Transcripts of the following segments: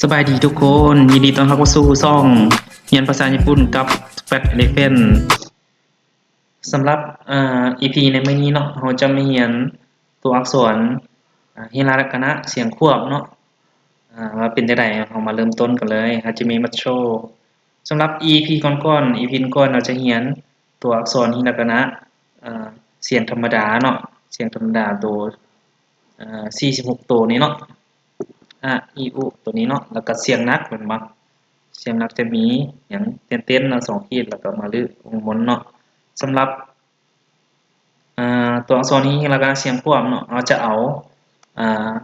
ສະບາຍດີທຸກຄົນ, ຍິນດີຕ້ອນຮັບເຂົ້າສູ່ຊ່ອງຮຽນພາສາຍີ່ປຸ່ນກັບ Fat Elephant. ສຳລັບ ເອີ ອີພີໃນມື້ນີ້ເນາະ, ເຮົາຈະມາຮຽນຕົວອັກສອນ ເອີ ເຮລາລະກະນະ ສຽງຄວບເນາະ, ເອີ ວ່າເປັນຈັ່ງໃດ. ເຮົາມາເລີ່ມຕົ້ນກັນເລີຍ Hajime Macho. ສຳລັບອີພີກ່ອນໆ ອີພີກ່ອນເຮົາຈະຮຽນຕົວອັກສອນຮີລາການະ ເອີ ສຽງທຳມະດາເນາະ, ສຽງທຳມະດາໂຕ ເອີ ສີ່ສິບຫົກໂຕນີ້ເນາະ, ອາ ອີ ອຸ ໂຕນີ້ເນາະ, ແລ້ວກໍສຽງໜັກແມ່ນບໍ່? ສຽງໜັກຈະມີຫຍັງ? ເຕັ້ນໆເນາະ ສອງຂີດ ແລ້ວກໍມາລຶ ອົງມົນເນາະ. ສຳລັບ ອາ ຕົວອັກສອນຮີລາການະສຽງຄວບເນາະ, ເຮົາຈະເອົາ ອາ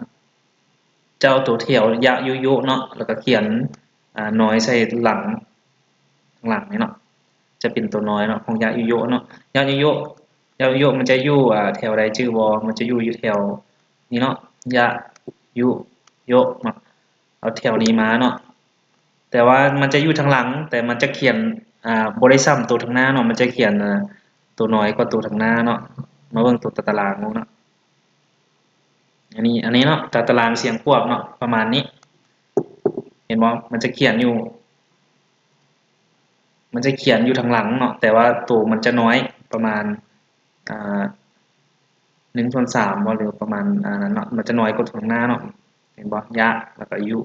ຈະເອົາໂຕແຖວ ຍະ ຍຸ ໂຍະ ເນາະ, ແລ້ວກໍຂຽນ ອາ ນອຍໃສ່ຫຼັງ ທາງຫຼັງນີ້ເນາະ, ຈະເປັນໂຕນອຍເນາະ ຂອງ ຍະ ຍຸ ໂຍະ ເນາະ. ຍະ ຍຸ ໂຍະ ຍະ ຍຸ ໂຍະ ມັນຈະຢູ່ ອາ ແຖວໃດຈື່ບໍ່? ມັນຈະຢູ່ ຢູ່ແຖວນີ້ເນາະ, ຍະ ຍຸ ໂຍະ ເນາະ. ເອົາແຖວນີ້ມາເນາະ, ແຕ່ວ່າມັນຈະຢູ່ທາງຫຼັງ, ແຕ່ມັນຈະຂຽນ ອາ ບໍ່ໄດ້ສ່ຳໂຕທາງໜ້າເນາະ, ມັນຈະຂຽນ ອາ ໂຕນອຍກວ່າໂຕທາງໜ້າເນາະ. ມາເບິ່ງໂຕຕາຕະລາງເນາະ, ອັນນີ້ ອັນນີ້ເນາະ ຕາຕະລາງສຽງຄວບເນາະ ປະມານນີ້ ເຫັນບໍ່? ມັນຈະຂຽນຢູ່ ມັນຈະຂຽນຢູ່ທາງຫຼັງເນາະ, ແຕ່ວ່າໂຕມັນຈະນ້ອຍ ປະມານ ອາ ໜຶ່ງສ່ວນສາມບໍ່ ຫຼືປະມານ ອາ ນັ້ນເນາະ, ມັນຈະນ້ອຍກວ່າທາງໜ້າເນາະ, ເຫັນບໍ່? ຍະ ແລ້ວກໍ ຍຸ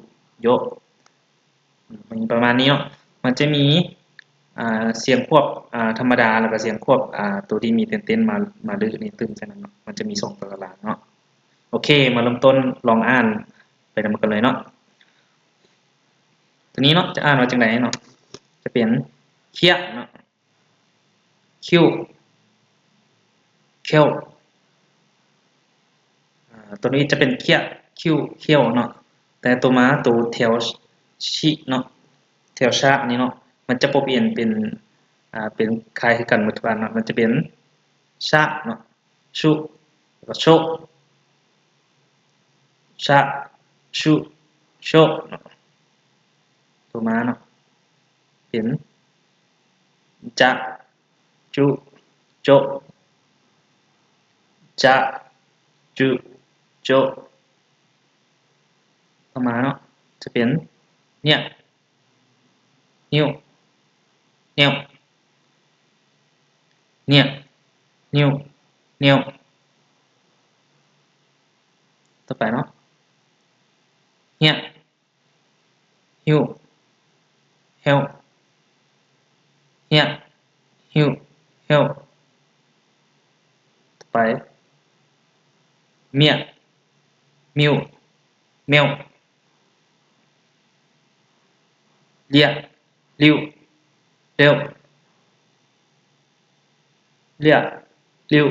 ໂຍະ ອືມ ປະມານນີ້ເນາະ. ມັນຈະມີ ອາ ສຽງຄວບ ອາ ທຳມະດາ ແລ້ວກໍສຽງຄວບ ອາ ໂຕທີ່ມີເຕັ້ນໆ ມາ ມາດື້ນີ້ຕື່ມໃສ່ນຳເນາະ, ມັນຈະມີສອງຕາຕະລາງເນາະ. ໂອເຄ ມາເລີ່ມຕົ້ນລອງອ່ານໄປນຳກັນເລີຍເນາະ. ໂຕນີ້ເນາະ ຈະອ່ານວ່າຈັ່ງໃດເນາະ? ຈະເປັນ ຄຽ ເນາະ. ຄິ້ວ ເຂ້ວ ອາ ໂຕນີ້ຈະເປັນ ຄຽ ຄິ້ວ ເຂ້ວ ເນາະ, ແຕ່ໂຕມາ ໂຕແຖວ ຊິ ເນາະ, ແຖວ ຊະ ນີ້ເນາະ, ມັນຈະບໍ່ປ່ຽນເປັນ ອາ ເປັນຄ້າຍຄືກັນໝົດທຸກອັນເນາະ, ມັນຈະເປັນ ຊະ ເນາະ, ຊຸ ແລ້ວກໍ ໂຊ, ຊະ ຊຸ ໂຊ ເນາະ. ໂຕມາເນາະ ເປັນ ຈະ ຈຸ ໂຈະ ຈະ ຈຸ ໂຈະ. ຕໍ່ມາເນາະ ຈະເປັນ ເນຍ ນິ້ວ ເນວ ເນຍ ນິ້ວ ນິ້ວ ເນວ. ຕໍ່ໄປເນາະ ເຮຍ ຫິ້ວ ເຮວ ເຮຍ ຫິ້ວ ເຮວ. ຕໍ່ໄປ ເມຍ ມິ້ວ ເມວ ລຽ ລິ້ວ ເລວ ລຽ ລິ້ວ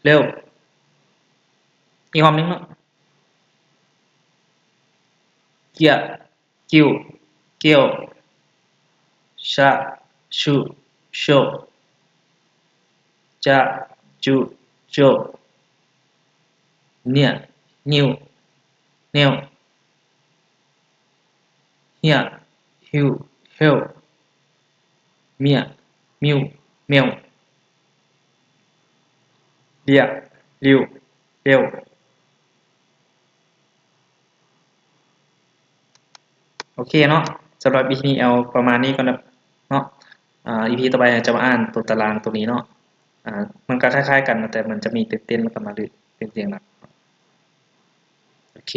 ເລວ. ອີກຮອບໜຶ່ງເນາະ ກຽ ກິ້ວ ກ້ຽວ ຊະ ຊຸ ໂຊ ຈະ ຈຸ ໂຈະ ເນຍ ນິ້ວ ເນວ ເຮຍ ຫິ້ວ ເຮວ ເມຍ ມິ້ວ ເມວ ລຽ ລິ້ວ ເລວ. ໂອເຄເນາະ, ສຳລັບອີພີນີ້ເອົາປະມານນີ້ກ່ອນເນາະ. ອາ ອີພີຕໍ່ໄປເຮົາຈະມາອ່ານຕົວຕາລາງຕົວນີ້ເນາະ. ອາ ມັນກໍຄ້າຍໆກັນ ແຕ່ມັນຈະມີເຕັ້ນໆ ແລ້ວກໍມາເປັນສຽງໜັກ. ໂອເຄ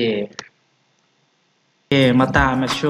ໂອເຄ ມາຕາມາໂຊ.